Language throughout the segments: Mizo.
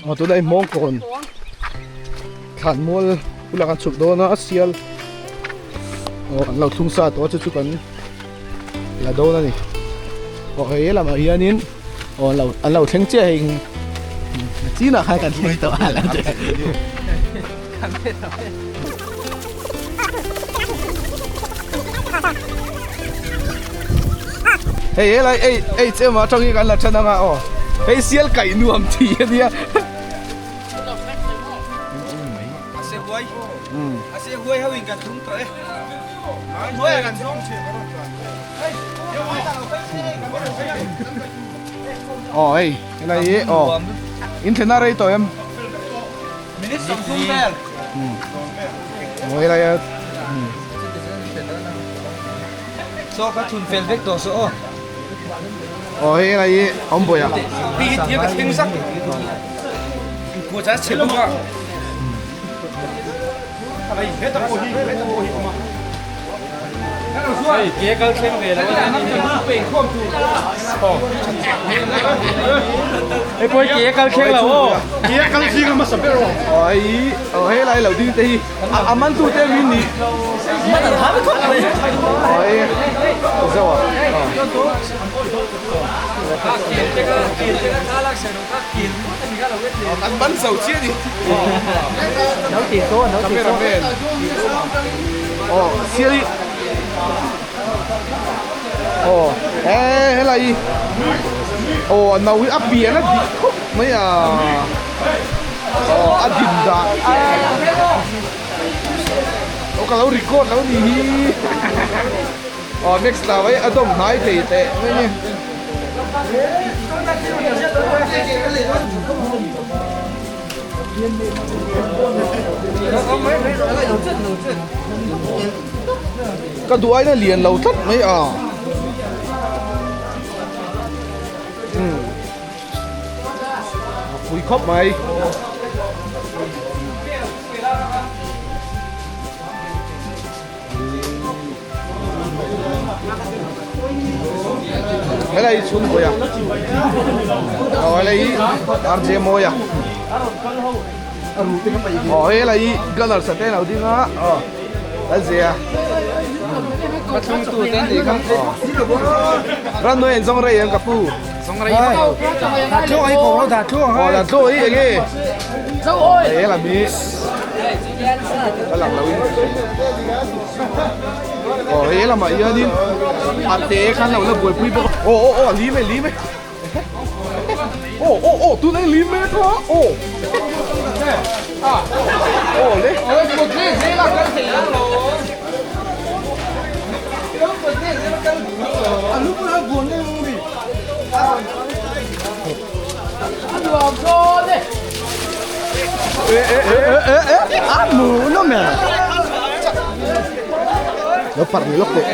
Aw tunah hi Hmawngkawn thlanmual bulah kan chhuk dawn a sial aw an lo thlung sa tawh a chu chu kan la dawn a ni aw hei helamah hianin aw an lo an lo thleng chiah hei chinah khan kan thleng tawh a Hei helai ei ei che ma tang hi kan la than anga aw hei sial kaih nuam ti a nia. A se huai a se huai ho in kan thung tawh e huai kan thung Aw hei helai hi aw in thlenna rei tawh em? Minute 30 vel. Aw helai a Saw ka thun fel vek tawh saw aw. Aw hei helai hi awm bawi a. Hei hi thil ka thleng zak. Kua cha chhe bawk a. Hei heta pawh hi heta pawh hi awm a. Hei ke kal thleng ve lo a ni. Hei pawh hi ke kal thleng lo aw. Ke kal thleng a hmasa ber aw. Aw hei aw helai lo ding te hi a man tu te min ni. Man an ha vek khawp mai. Aw hei zo a. An man zo chiah a ni. Cameraman. Aw sial hi. Aw he helai hi. Aw a no hi a pian a dik khawp mai a. Aw a din dan. Aw ka lo record lo ni hi. Aw next la mai a dawm hnai thei teh mai ni. Ka duh aina lian lo tlat mai a. Umm a pui khawp mai. Helai hi chhungkawi a aw helai hi RJ Mawia aw helai hi gunner sa te a lo ding a aw Lalzia ka thlung tu te an tih kha Ramnuai an zawng rei ang ka pu zawng rei dah tluang hi ko dah tluang aw dah tluang hi enge helam hi Ka lang lo in ka hria. Aw he lamah hianin a te khan lo la buaipui bawk a. Aw aw aw a lim e lim e. Aw aw aw tunah hian lim mek a aw. Aw le. Lo parh ni lawk teh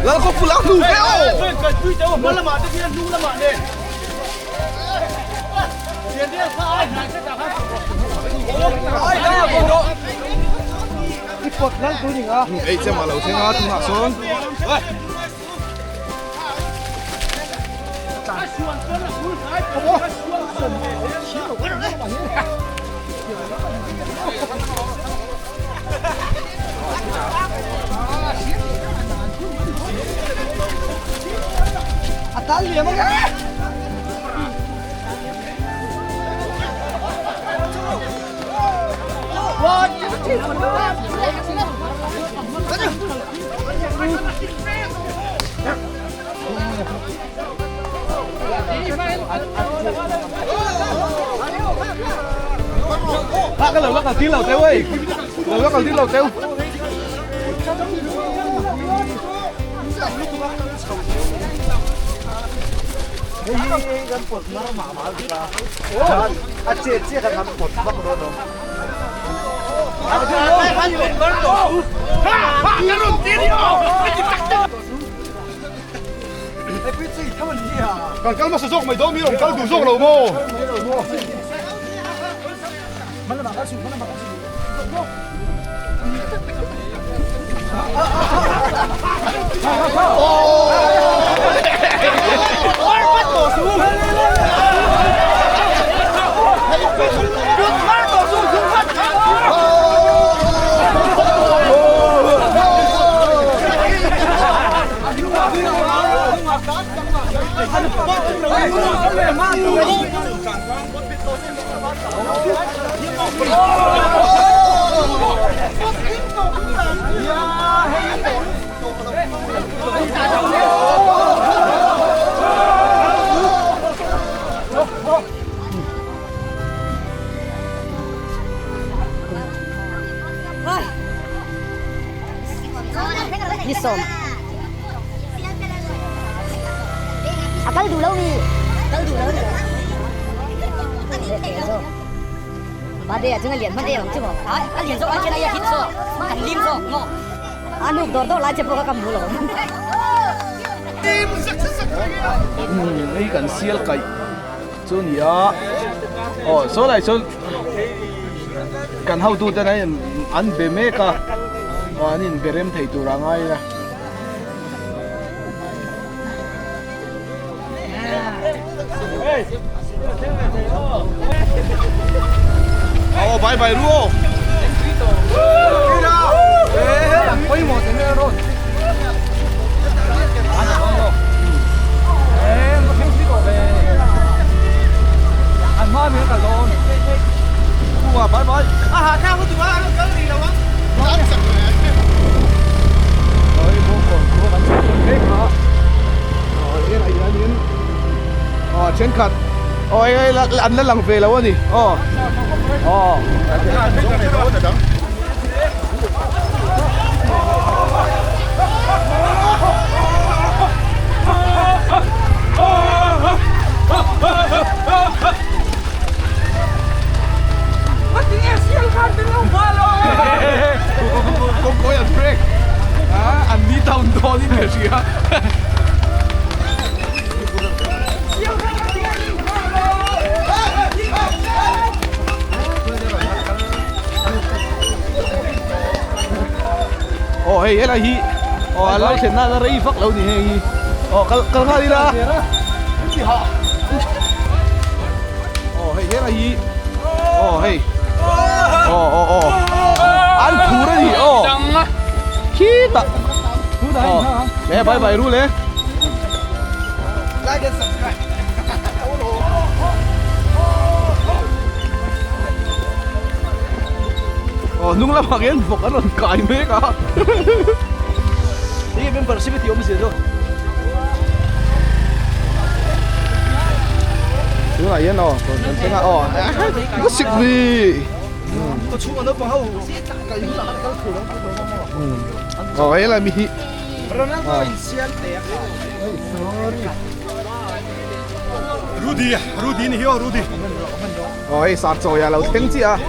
Lal khaw pul a hnu ve aw. Ei che mah lo thleng a tunah sawn. Lak lo lak til lo teu ơi. Lo lak til lo teu. Kan kal hmasa zawk mai dawn mi rawn kal duh zawk lo maw? Ni sawm. A kal duh lo mi. Kal duh lo ni. Bade a chunga lian hman em ang chu maw. A lian zawk a khian a hit zawk. Kan lim zawk maw. A nuk dawr dawr lai che pawh kha ka hmu lo. Hei kan sial kaih chu ni a. Aw saw lai chuan kan hotu ten an an be mek a. Aw an in be rem thei tur a ngai a. Aw bye bye ru aw. Bye bye. Aw thenkhat aw hei hei an la lang ve lo a ni aw aw. Kawngkawi an break a an ni down dawn in ka hria. Aw hei helai hi aw a lo thlen na rei vak lo ni hei hi aw kal kal nghal ila aw hei helai hi aw hei aw aw aw an phur a ni aw khitah aw le bye bye ru le. Like and subscribe. Aw hnung lamah khian vawk an rawn kai mek a. Hei membership a tih awmzia chu. Tunah hian aw kan thleng a aw ka sik ni. Ka chhungah naupang ho kal hunah khan kal thur ang. Aw helai mi hi. Ronaldo in sial teh a. Rudy Rudy ni hi aw Rudy. Aw hei sar chawi a lo thleng chiah a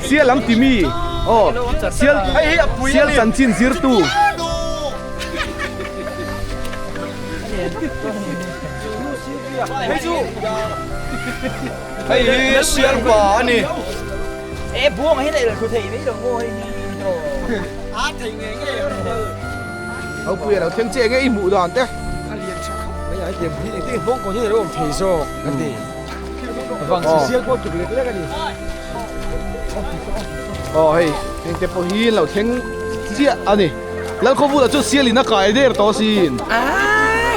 sial ang ti mi aw sial sial chanchin zirtu. Hei hi sial pa a ni. E buang hi leh thu thei mai lo maw hei ni. A thei ngei ngei. Ropui a lo thleng chiah enge i hmuh dan te. A lian tha khawp mai a hetiang hi engtin bawng kawn hian a lo awm thei zawk an ti. Vang chi sial pawh tuk lek lek a ni. Aw hei heng te pawh hi an lo thleng chiah a ni. Lalkhawvula chu sial in a kai der tawh asin.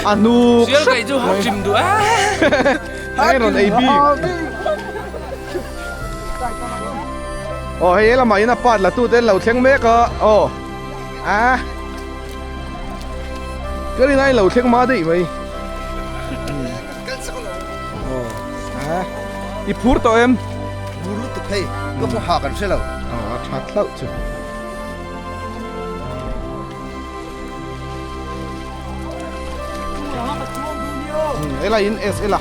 A hnuk Sial kai chu hak chim duh a. Hei rawn ei bik. Aw hei helamah hian a part la tute an lo thleng mek a aw. A ka rin ai lo thleng hma daih mai aw a i phur tawh em phur lutuk hei ka hmu ha kan hre lo aw a tha thlauh chu ela in es ela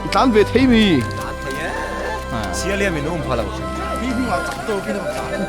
i tlan ve thei mi tlan thei e sial hian min um pha lo mi hnungah chak tawkin a tlan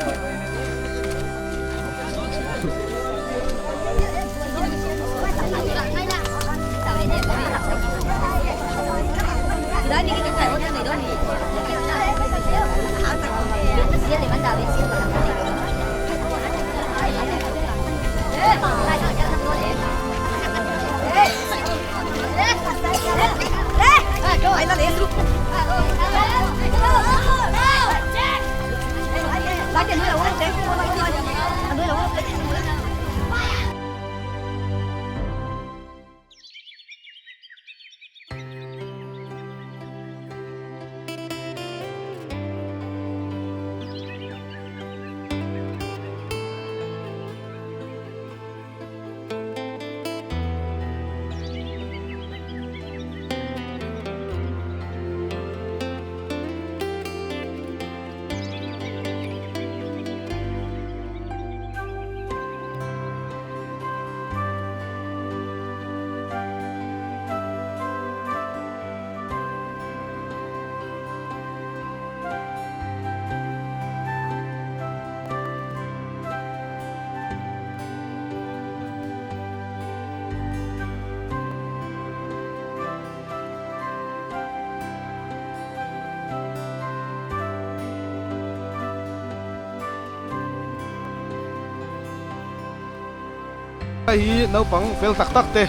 Hei hi naupang fel tak tak te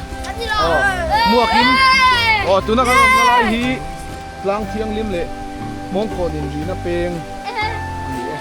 aw hmuakin aw tuna kan awmna lai hi tlang thianghlim leh hmawngkawn inrina peng a ni e.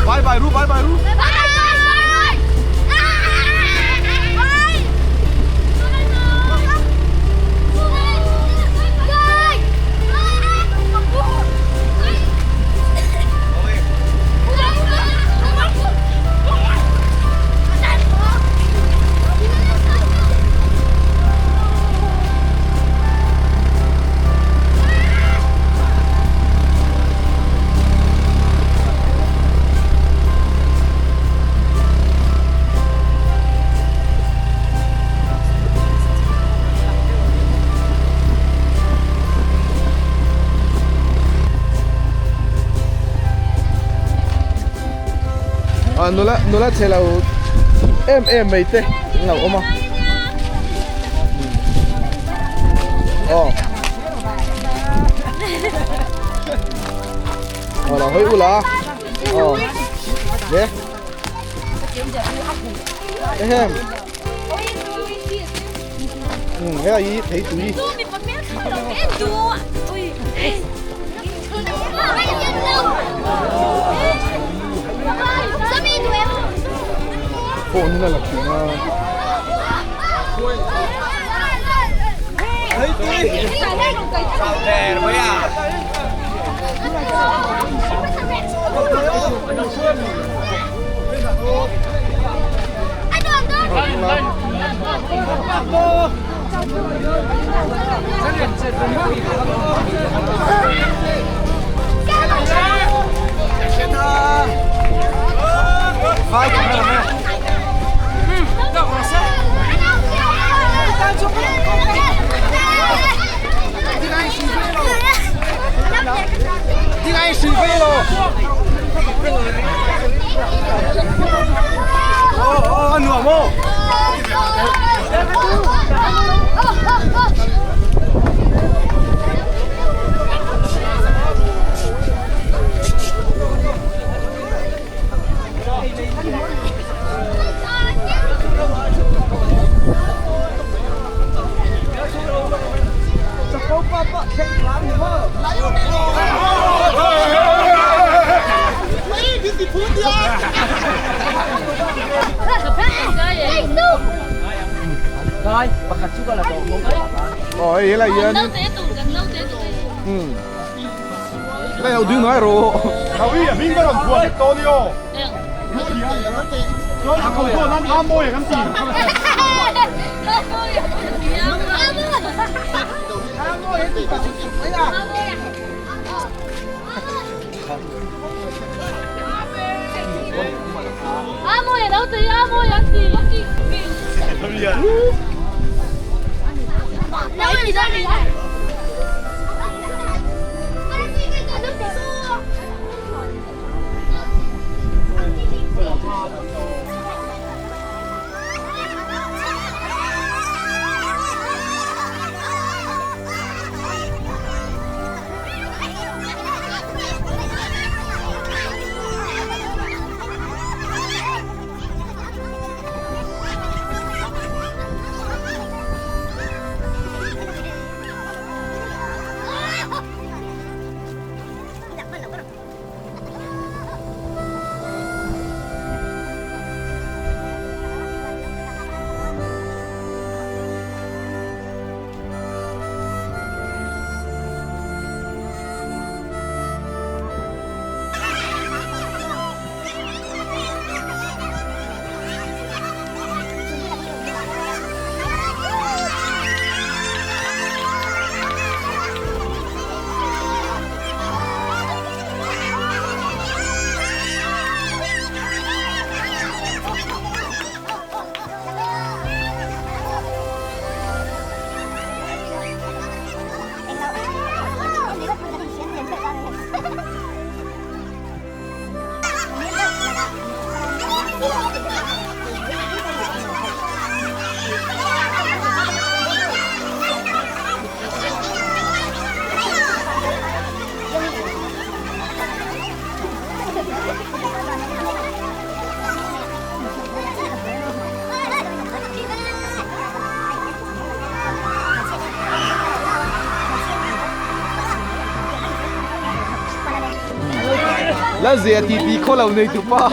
Bye bye ru bye bye ru. Ah nula nula chhe lo em em mai te an lo awm a aw aw lo hawi ula aw le ehem um he ai thei tui phone in a la thin a. Aw hei helai hian umm helai ho ding hnuai rawh. La zia ti ti khaw lo nei tu pa.